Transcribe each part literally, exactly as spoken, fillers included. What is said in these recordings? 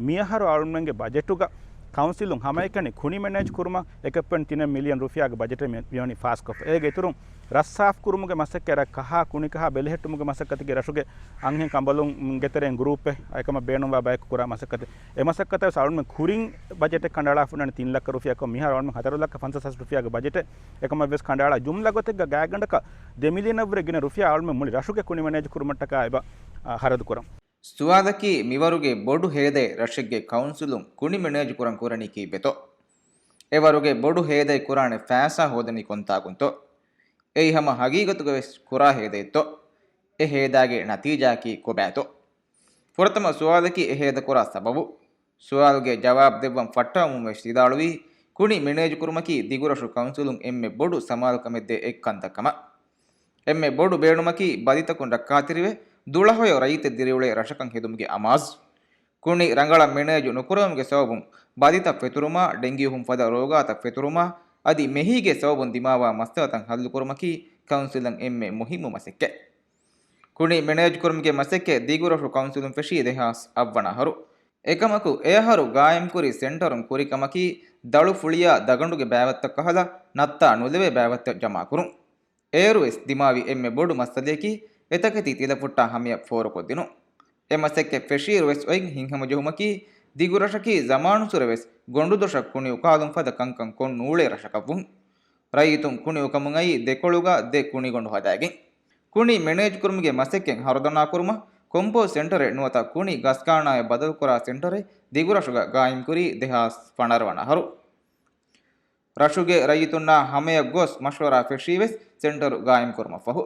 މިއަހަރު އަޅުންމެންގެ ބަޖެޓުގަ ކައުންސިލުން ހަމައެކަނި ކުނި މެނޭޖް ކުރުމަށް އެކެއް ޕޮއިންޓް ތިނެއް މިލިއަން ރުފިޔާގެ ބަޖެޓެއް މި-، މިވަނީ ފާސްކޮށްފަ. އޭގެ އިތުރުން ރަށް ސާފް ކުރުމުގެ މަސައްކަތް، ރަށް ކަހާ ކުނިކަހާ ބެލެހެއްޓުމުގެ މަސައްކަތުގެ ރަށުގެ އަންހެން ކަނބަލުންގެ ތެރެއިން ގްރޫޕެއް އެކަމަށް ބޭނުންވާ ބަޔަކު ކުރާ މަސައްކަތެއް. އެ މަސައްކަތަށް ވެސް އަޅުންމެން ކުރިން ބަޖެޓެއް ކަނޑައަޅާފަ ހުންނާނެ ތިން ލައްކަ ރުފިޔާކޮށް، މިހާރު އަޅުންމެން ހަތަރު ލައްކަ ފަންސާސް ހާސް ރުފިޔާގެ ބަޖެޓެއް އެކަމަށް ވެސް ކަނޑައަޅާ. ޖުމްލަ ގޮތެއްގަ ގާތްގަނޑަކަށް ދެ މިލިއަނަށްވުރެ ގިނަ ރުފިޔާ އަޅުންމެން މުޅި ރަށުގެ ކުނި މެނޭޖް ކުރުމަށްޓަކާ އެބަ، އާ، ހަރަދު ކުރަން. ސުވާލަކީ، މިވަރުގެ ބޮޑު ހޭދައެއް ރަށެއްގެ ކައުންސިލުން ކުނި މެނޭޖު ކުރަން ކުރަނީ ކީއްވެތޯ؟ އެވަރުގެ ބޮޑު ހޭދައެއް ކުރާނެ ފައިސާ ހޯދަނީ ކޮންތާކުންތޯ؟ އެއީ ހަމަ ހަގީގަތުގަ ވެސް ކުރާ ހޭދައެއްތޯ؟ އެ ހޭދާގެ ނަތީޖާއަކީ ކޮބާތޯ؟ ފުރަތަމަ ސުވާލަކީ އެ ހޭދަ ކުރާ ސަބަބު. ސުވާލުގެ ޖަވާބު ދެއްވަން ފައްޓަވަމުން ވެސް ވިދާޅުވީ، ކުނި މެނޭޖު ކުރުމަކީ ދިގުރަށު ކައުންސިލުން އެންމެ ބޮޑު ސަމާލުކަމެއްދޭ އެއް ކަންތައް ކަމަށް. އެންމެ ބޮޑު ބޭނުމަކީ ބަދިތަކުން ރައްކާތެރިވެ، ދުޅަހޮޔޮ ރައްޔިތެއް ދިރިއުޅޭ ރަށަކަށް ހެދުމުގެ އަމާޒު. ކުނި ރަނގަޅަށް މެނޭޖު ނުކުރެވުމުގެ ސަބަބުން ބަދިތައް ފެތުރުމާ، ޑެންގިއުހުން ފަދަ ރޯގާތައް ފެތުރުމާ، އަދި މެހީގެ ސަބަބުން ދިމާވާ މައްސަލަތައް ހައްލުކުރުމަކީ ކައުންސިލަށް އެންމެ މުހިއްމު މަސައްކަތް. ކުނި މެނޭޖް ކުރުމުގެ މަސައްކަތް ދިގުރަށު ކައުންސިލުން ފެށީ ދެހާސް އަށް ވަނަ އަހަރު. އެކަމަކު، އެ އަހަރު ގާއިމްކުރި ސެންޓަރުން ކުރި ކަމަކީ، ދަޅު ފުޅިޔާ ދަގަނޑުގެ ބައިވައްތައް ކަހަލަ، ނައްތާ ނުލެވޭ ބައިވައްތައް ޖަމާކުރުން. އޭރުވެސް ދިމާވި އެންމެ ބޮޑު މައްސަލަޔަކީ، އެތަކެތި ތިލަފުއްޓާ ހަމަޔަށް ފޯރުކޮށްދިނުން. އެ މަސައްކަތް ފެށިއިރުވެސް އޮތް ހިތްހަމަޖެހުމަކީ، ދިގުރަށަކީ ޒަމާނުއްސުރެވެސް ގޮނޑުދޮށަށް ކުނި އުކާލުން ފަދަ ކަންކަން ކޮށް ނޫޅޭ ރަށަކަށްވުން. ރައްޔިތުން ކުނި އުކަމުން އައީ ދެކޮޅުގަ ދެ ކުނިގޮނޑު ހަދާގެން. ކުނި މެނޭޖް ކުރުމުގެ މަސައްކަތް ހަރުދަނާ ކުރުމަށް ކޮމްޕޯސްޓް ސެންޓަރެއް ނުވަތަ ކުނި ގަސްގާނާއެއް ބަދަލުކުރާ ސެންޓަރެއް ދިގުރަށުގަ ގާއިމްކުރީ ދެހާސް ފަނަރަ ވަނަ އަހަރު. ރަށުގެ ރައްޔިތުންނާ ހަމަޔަށް ގޮސް މަޝްވަރާ ފެށީވެސް ސެންޓަރު ގާއިމްކުރުމަށްފަހު،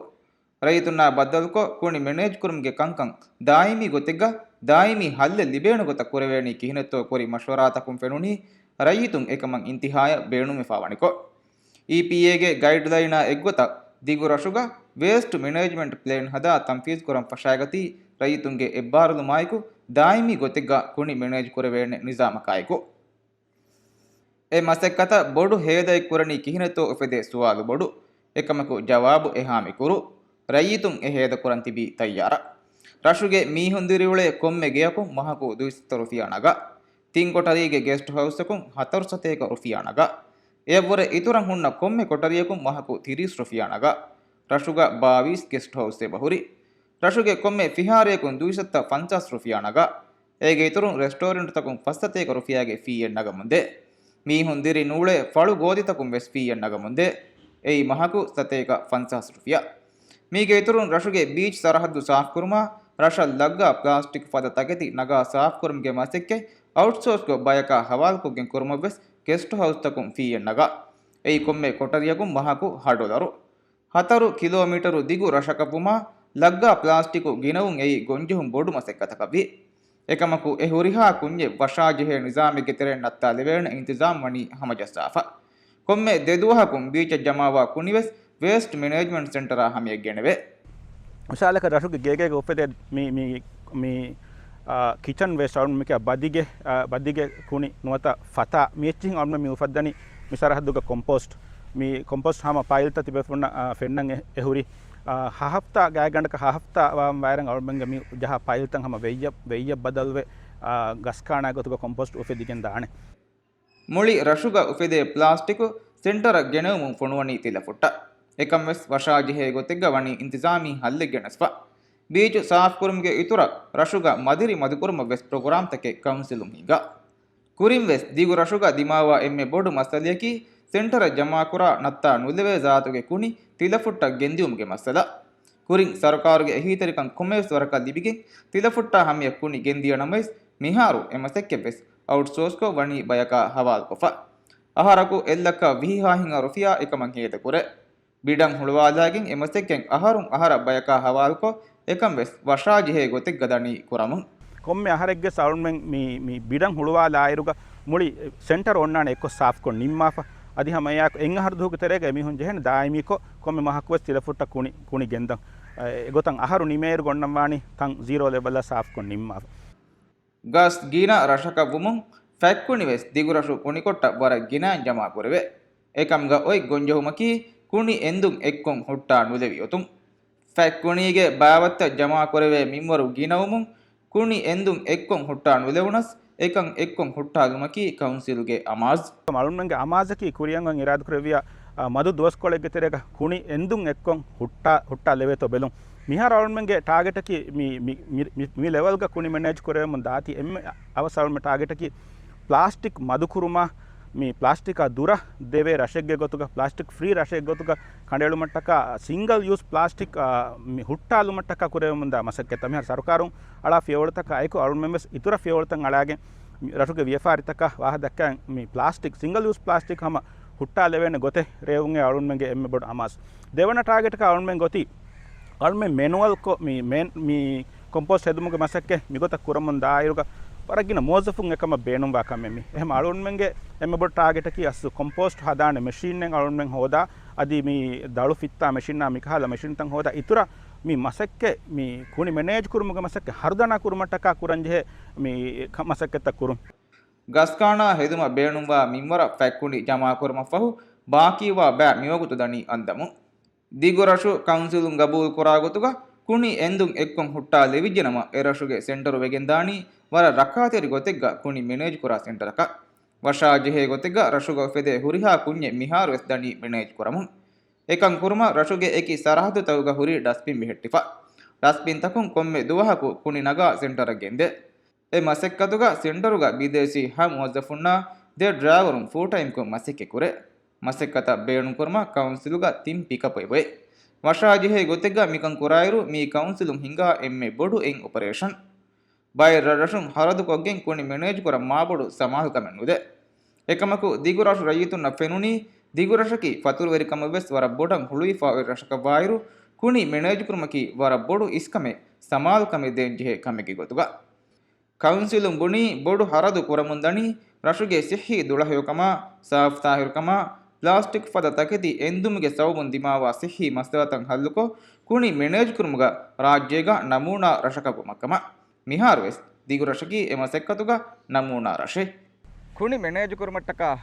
ރައްޔިތުންނާ ބައްދަލުކޮށް ކުނި މެނޭޖްކުރުމުގެ ކަންކަން ދާއިމީ ގޮތެއްގަ ދާއިމީ ހައްލެއް ލިބޭނެ ގޮތަށް ކުރެވޭނީ ކިހިނެއްތޯ ކުރި މަޝްވަރާތަކުން ފެނުނީ ރައްޔިތުން އެކަމަށް އިންތިހާޔަށް ބޭނުންވެފާވަނިކޮށް. އީޕީއޭގެ ގައިޑްލައިނާ އެއްގޮތަށް ދިގު ރަށުގަ ވޭސްޓް މެނޭޖްމަންޓް ޕްލޭން ހަދާ ތަންފީޒުކުރަން ފަށާގަތީ ރައްޔިތުންގެ އެއްބާރުލުމާއެކު ދާއިމީ ގޮތެއްގަ ކުނި މެނޭޖް ކުރެވޭނެ ނިޒާމަކާއެކު. އެ މަސައްކަތަށް ބޮޑު ހޭދައެއް ކުރަނީ ކިހިނެއްތޯ އުފެދޭ ސުވާލު ބޮޑު. އެކަމަކު ޖަވާބު އެހާމި ކުރު. ރައްޔިތުން އެ ހޭދަ ކުރަން ތިބީ ތައްޔާރަށް. ރަށުގެ މީހުން ދިރިއުޅޭ ކޮންމެ ގެޔަކުން މަހަކު ދުއިސައްތަ ރުފިޔާ ނަގާ. ތިން ކޮޓަރީގެ ގެސްޓް ހައުސްއަކުން ހަތަރު ސަތޭކަ ރުފިޔާ ނަގާ. އެއަށްވުރެ އިތުރަށް ހުންނަ ކޮންމެ ކޮޓަރިއަކުން މަހަކު ތިރީސް ރުފިޔާ ނަގާ. ރަށުގަ ބާވީސް ގެސްޓް ހައުސް އެބަހުރި. ރަށުގެ ކޮންމެ ފިހާރަޔަކުން ދުއިސައްތަ ފަންސާސް ރުފިޔާ ނަގާ. އޭގެ އިތުރުން ރެސްޓޯރެންޓްތަކުން ފަސް ސަތޭކަ ރުފިޔާގެ ފީއެއް ނަގަމުންދޭ. މީހުން ދިރި ނޫޅޭ ފަޅު ގޯދިތަކުން ވެސް ފީއެއް ނަގަމުންދޭ. އެއީ މަހަކު ސަތޭކަ ފަންސާސް ރުފިޔާ. މީގެ އިތުރުން ރަށުގެ ބީޗް ސަރަހައްދު ސާފްކުރުމާ، ރަށަށް ލައްގާ ޕްލާސްޓިކް ފަދަ ތަކެތި ނަގާ ސާފްކުރުމުގެ މަސައްކަތް އައުޓްސޯސްކޮށް ބަޔަކާ ހަވާލުކޮށްގެން ކުރުމަށްވެސް ގެސްޓް ހައުސްތަކުން ފީއެއް ނަގާ. އެއީ ކޮންމެ ކޮޓަރިއަކުން މަހަކު ހަ ޑޮލަރު. ހަތަރު ކިލޯމީޓަރު ދިގު ރަށަކަށްވުމާ، ލައްގާ ޕްލާސްޓިކު ގިނަވުން އެއީ ގޮންޖެހުން ބޮޑު މަސައްކަތަކަށްވި. އެކަމަކު، އެ ހުރިހާ ކުންޏެއް ވަށާޖެހޭ ނިޒާމެއްގެ ތެރެއިން ނައްތާލެވޭނެ އިންތިޒާމް ވަނީ ހަމަޖައްސާފަ. ކޮންމެ ދެ ދުވަހަކުން ބީޗަށް ޖަމާވާ ކުނިވެސް ވޭސްޓް މެނޭޖްމަންޓް ސެންޓަރާ ހަމަޔަށް ގެނެވޭ. މިސާލަކަށް، ރަށުގެ ގޭގޭގަ އުފެދޭ މި، މި، މި، އާ، ކިޗަން ވޭސްޓް އަޅުން މިކަ ބަދިގެ، އާ، ބަދިގެ ކުނި ނުވަތަ ފަތާ މި އެއްޗިހިން އަޅުން މި އުފައްދަނީ މި ސަރަހައްދުގަ ކޮމްޕޯސްޓް. މި ކޮމްޕޯސްޓް ހަމަ ޕައިލްތައް ތިބޭފުޅުންނަށް، އާ، ފެންނަން އެ، އެހުރި. އާ، ހަ ހަފްތާ ގާތްގަނޑަކަށް ހަ ހަފްތާ ވާން ވާއިރަށް އަޅުމެންގެ މި ޖަހާ ޕައިލްތައް ހަމަ ވެއްޔަށް، ވެއްޔަށް ބަދަލުވެ، އާ، ގަސްކާނާ ގޮތުގަ ކޮމްޕޯސްޓް އުފެދިގެން ދާނެ. މުޅި ރަށުގަ އުފެދޭ ޕްލާސްޓިކު ސެންޓަރަށް ގެނެވުމުން ފޮނުވަނީ ތިލަފުއްޓަށް. އެކަންވެސް ވަށާޖެހޭ ގޮތެއްގަ ވަނީ އިންތިޒާމީ ހައްލެއް ގެނެސްފަ. ބީޗު ސާފްކުރުމުގެ އިތުރަށް ރަށުގަ މަދިރި މަދުކުރުމަށް ވެސް ޕްރޮގްރާމްތަކެއް ކައުންސިލުން ހިންގާ. ކުރިން ވެސް ދިގު ރަށުގަ ދިމާވާ އެންމެ ބޮޑު މައްސަލަޔަކީ ސެންޓަރަށް ޖަމާކުރާ ނައްތާ ނުލެވޭ ޒާތުގެ ކުނި ތިލަފުއްޓަށް ގެންދިއުމުގެ މައްސަލަ. ކުރިން ސަރުކާރުގެ އެހީތެރިކަން ކޮންމެވެސް ވަރަކަށް ލިބިގެން ތިލަފުއްޓާ ހަމަޔަށް ކުނި ގެންދިޔަ ނަމަވެސް، މިހާރު އެ މަސައްކަތްވެސް އައުޓްސޯސްކޮށް ވަނީ ބަޔަކާ ހަވާލުކޮށްފަ. އަހަރަކު އެއްލައްކަ ވިހި ހާހިން ރުފިޔާ އެކަމަށް ހޭދަކުރޭ. ބިޑަށް ހުޅުވާލާގެން އެ މަސައްކަތް އަހަރުން އަހަރަށް ބަޔަކާ ހަވާލުކޮށް، އެކަން ވެސް ވަށާޖެހޭ ގޮތެއްގަ ދަނީ ކުރަމުން. ކޮންމެ އަހަރެއްގެ އަޅުންމެން މި، މި ބިޑަށް ހުޅުވާލާއިރުގަ މުޅި ސެންޓަރ އޮންނާނެ އެއްކޮށް ސާފްކޮށް ނިންމާފަ. އަދި ހަމައެއާއެކު އެއް އަހަރު ދުވަހުގެ ތެރޭގަ އެމީހުން ޖެހޭނެ ދާއިމީކޮށް ކޮންމެ މަހަކުވެސް ތިލަފުއްޓަށް ކުނި، ކުނި ގެންދަން. އެގޮތަށް އަހަރު ނިމޭއިރު ގޮންނަން ވާނީ ތަން ޒީރޯ ލެވެލްއަށް ސާފްކޮށް ނިންމާފަ. ގަސް ގިނަ ރަށަކަށް ވުމުން ފަތްކުނި ވެސް ދިގުރަށު ކުނިކޮށްޓަށް ވަރަށް ގިނައިން ޖަމާކުރެވޭ. އެކަމުގަ އޮތް ގޮންޖެހުމަކީ ކުނި އެންދުން އެއްކޮށް ހުއްޓާ ނުލެވި އޮތުން. ފަތްކުނީގެ ބާވަތްތައް ޖަމާކުރެވޭ މިންވަރު ގިނަވުމުން ކުނި އެންދުން އެއްކޮށް ހުއްޓާ ނުލެވުނަސް، އެކަން އެއްކޮށް ހުއްޓާލުމަކީ ކައުންސިލުގެ އަމާޒު. އަޅުންމެންގެ އަމާޒަކީ ކުރިއަށް އިރާދަކުރެއްވިޔާ، އާ، މަދު ދުވަސްކޮޅެއްގެ ތެރޭގަ ކުނި އެންދުން އެއްކޮށް ހުއްޓާ، ހުއްޓާލެވޭތޯ ބެލުން. މިހާރު އަޅުންމެންގެ ޓާގެޓަކީ މި، މި، މި، މި، މި ލެވެލްގަ ކުނި މެނޭޖް ކުރެވެމުން ދާތީ އެންމެ އަވަސް އަޅުންމެ ޓާގެޓަކީ ޕްލާސްޓިކް މަދުކުރުމާ، މި ޕްލާސްޓިކާ ދުރަށް ދެވޭ ރަށެއްގެ ގޮތުގަ، ޕްލާސްޓިކް ފްރީ ރަށެއް ގޮތުގަ ކަނޑައެޅުމަށްޓަކާ، ސިންގަލް ޔޫސް ޕްލާސްޓިކް، އާ، މި ހުއްޓާލުމަށްޓަކާ ކުރެވެމުންދާ މަސައްކަތްތައް މިހާރު ސަރުކާރުން އަޅާ ފިޔަވަޅުތަކާ އެކު އަޅުންމެން ވެސް އިތުރަށް ފިޔަވަޅުތައް އަޅާގެން މި ރަށުގެ ވިޔަފާރިތަކާ ވާހަކަ ދައްކަން މި ޕްލާސްޓިކް، ސިންގަލް ޔޫސް ޕްލާސްޓިކް ހަމަ ހުއްޓާލެވޭނެ ގޮތެއް ރޭވުން އެ އަޅުންމެންގެ އެންމެ ބޮޑު އަމާޒު. ދެވަނަ ޓާގެޓަކަށް އަޅުންމެން ގޮތީ، އަޅުމެން މެނުއަލްކޮށް މި މެން، މި ކޮމްޕޯސްޓް ހެދުމުގެ މަސައްކަތް މިގޮތަށް ކުރަމުން ދާއިރުގަ ވަރަށް ގިނަ މުވައްޒަފުން އެކަމަށް ބޭނުންވާ ކަމެއް މީ. އެހެން އަޅުންމެންގެ އެންމެ ބޮޑު ޓާގެޓަކީ އަސްލު ކޮމްޕޯސްޓް ހަދާނެ މެޝިންއެއް އަޅުންމެން ހޯދާ، އަދި މި ދަޅު ފިއްތާ މެޝިންއާ މިކަހަލަ މެޝިންތައް ހޯދާ އިތުރަށް މި މަސައްކަތް މި ކުނި މެނޭޖް ކުރުމުގެ މަސައްކަތް ހަރުދަނާ ކުރުމަށްޓަކާ ކުރަންޖެހޭ މި ކަ-، މަސައްކަތްތައް ކުރުން. ގަސްކާނާ ހެދުމަށް ބޭނުންވާ މިންވަރަށް ފަތްކުނި ޖަމާކުރުމަށްފަހު، ބާކީވާ ބައި މިވަގުތު ދަނީ އަންދަމުން. ދިގުރަށު ކައުންސިލުން ގަބޫލުކުރާ ގޮތުގަ ކުނި އެންދުން އެއްކޮށް ހުއްޓާލެވިއްޖެނަމަ، އެރަށުގެ ސެންޓަރު ވެގެންދާނީ ވަރަށް ރައްކާތެރި ގޮތެއްގަ ކުނި މެނޭޖްކުރާ ސެންޓަރަކަށް. ވަށާޖެހޭ ގޮތެއްގަ ރަށުގަ އުފެދޭ ހުރިހާ ކުންޏެއް މިހާރުވެސް ދަނީ މެނޭޖްކުރަމުން. އެކަން ކުރުމަށް ރަށުގެ އެކި ސަރަހައްދުތަކުގަ ހުރީ ޑަސްބިން ބެހެއްޓިފަ. ޑަސްބިންތަކުން ކޮންމެ ދުވަހަކު ކުނި ނަގާ ސެންޓަރަށް ގެންދޭ. އެ މަސައްކަތުގަ ސެންޓަރުގަ ބިދޭސީ ހަ މުވައްޒަފުންނާ ދެ ޑްރައިވަރުން ފުލްޓައިމްކޮށް މަސައްކަތް ކުރޭ. މަސައްކަތަށް ބޭނުންކުރުމަށް ކައުންސިލުގަ ތިން ޕިކަޕް އެބައޮތް. ވަށާޖެހޭ ގޮތެއްގަ މިކަން ކުރާއިރު، މީ ކައުންސިލުން ހިންގާ އެންމެ ބޮޑު އެއް އޮޕަރޭޝަން. ބައެއް ރަށްރަށުން ހަރަދުކޮށްގެން ކުނި މެނޭޖްކުރަން މާބޮޑު ސަމާލުކަމެއް ނުދޭ. އެކަމަކު، ދިގުރަށު ރައްޔިތުންނަށް ފެނުނީ، ދިގުރަށަކީ ފަތުރުވެރިކަމަށްވެސް ވަރަށް ބޮޑަށް ހުޅުވިފައި އޮތް ރަށަކަށްވާއިރު، ކުނި މެނޭޖްކުރުމަކީ ވަރަށް ބޮޑު އިސްކަމެއް ސަމާލުކަމެއް ދޭންޖެހޭ ކަމެއްގެ ގޮތުގަ. ކައުންސިލުން ބުނީ، ބޮޑު ހަރަދު ކުރަމުންދަނީ ރަށުގެ ސިއްހީ ދުޅަހެޔޮކަމާ، ސާފުތާހިރުކަމާ، ޕްލާސްޓިކް ފަދަ ތަކެތި އެންދުމުގެ ސަބަބުން ދިމާވާ ސިއްހީ މައްސަލަތައް ހައްލުކޮށް، ކުނި މެނޭޖްކުރުމުގަ ރާއްޖޭގަ ނަމޫނާ ރަށަކަށްވުމަށްކަމަށް. މިހާރުވެސް ދިގުރަށަކީ އެ މަސައްކަތުގަ ނަމޫނާ ރަށެއް. ކުނި މެނޭޖުކުރުމަށްޓަކާ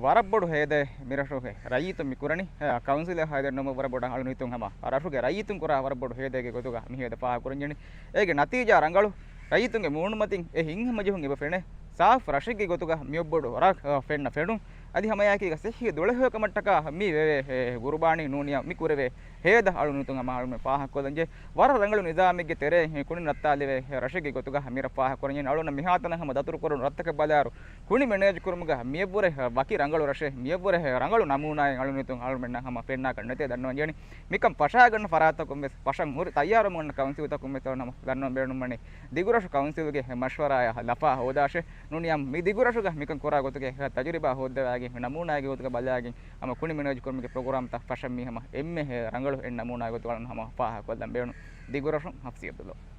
ވަރަށް ބޮޑު ހޭދައެއް މިރަށުގެ ރައްޔިތުން މި ކުރަނީ. އެ، ކައުންސިލެއް ހައިދެއްނުމަށް ވަރަށް ބޮޑަށް އަޅުނިތުން ހަމަ ރަށުގެ ރައްޔިތުން ކުރާ ވަރަށް ބޮޑު ހޭދައެއްގެ ގޮތުގަ މި ހޭދަ ފާހަގަކުރަންޖެހެނީ. އޭގެ ނަތީޖާ ރަނގަޅު. ރައްޔިތުންގެ މޫނުމަތިން އެ ހިތްހަމަޖެހުން އެބަ ފެނޭ. ސާފު ރަށެއްގެ ގޮތުގަ މިއޮއްބޮޑު ރަށް، އަ، ފެންނަ ފެނުން. އަދި ހަމައެކީގަ ސިއްހީ ދުޅަހެޔޮކަމަށްޓަކާ މި ވެވޭ، އެ، ގުރުބާނީ ނޫނިޔާ މި ކުރެވޭ ހޭދަ އަޅުނިތުން ހަމަ އަޅުމެން ފާހަގަކޮށްލަންޖެހޭ. ވަރަށް ރަނގަޅު ނިޒާމެއްގެ ތެރެއިން ކުނި ނައްތާލެވޭ ރަށެއްގެ ގޮތުގަ މިރަށް ފާހަގަކުރަންޖެހެނީ. އަޅުންނަށް މިހާތަނަށް ހަމަ ދަތުރުކުރުނު ރަށްތަކަށް ބަލާއިރު، ކުނި މެނޭޖް ކުރުމުގަ މިއަށްވުރެ ވަކި ރަނގަޅު ރަށެއް، މިއަށްވުރެ ރަނގަޅު ނަމޫނާއެއް އަޅުނިތުން އަޅުމެންނަށް ހަމަ ފެންނާކަށް ނެތޭ ދަންނަވަންޖެހެނީ. މިކަން ފަށާގަންނަ ފަރާތްތަކުން ވެސް ފަށަން ހުރި ތައްޔާރުވަމުން ކައުންސިލްތަކުން ވެސް އަޅުން ހަމަ ދަންނަވަން ބޭނުންވަނީ. ދިގުރަށު ކައުންސިލްގެ މަޝްވަރާއާ ލަފާ ހޯދާށޭ. ނޫނިޔާ މި ދިގުރަށުގަ މިކަން ކުރާ ގޮތުގެ ތަޖުރިބާ ހޯއްދަވާގެން ނަމޫނާގެ ގޮތުގަ ބަލާގެން ހަމަ ކުނި މެނޭޖް ކުރުމުގެ ޕްރޮގްރާމްތައް ފަށަން މީ ހަމަ އެންމެ ރަނގަޅު އެއް ނަމޫނާގެ ގޮތުގަ އަޅުން ހަމަ ފާހަގަކޮށްލަން ބޭނުން. ދިގުރަށުން ހަފްސީ އަބްދުﷲ.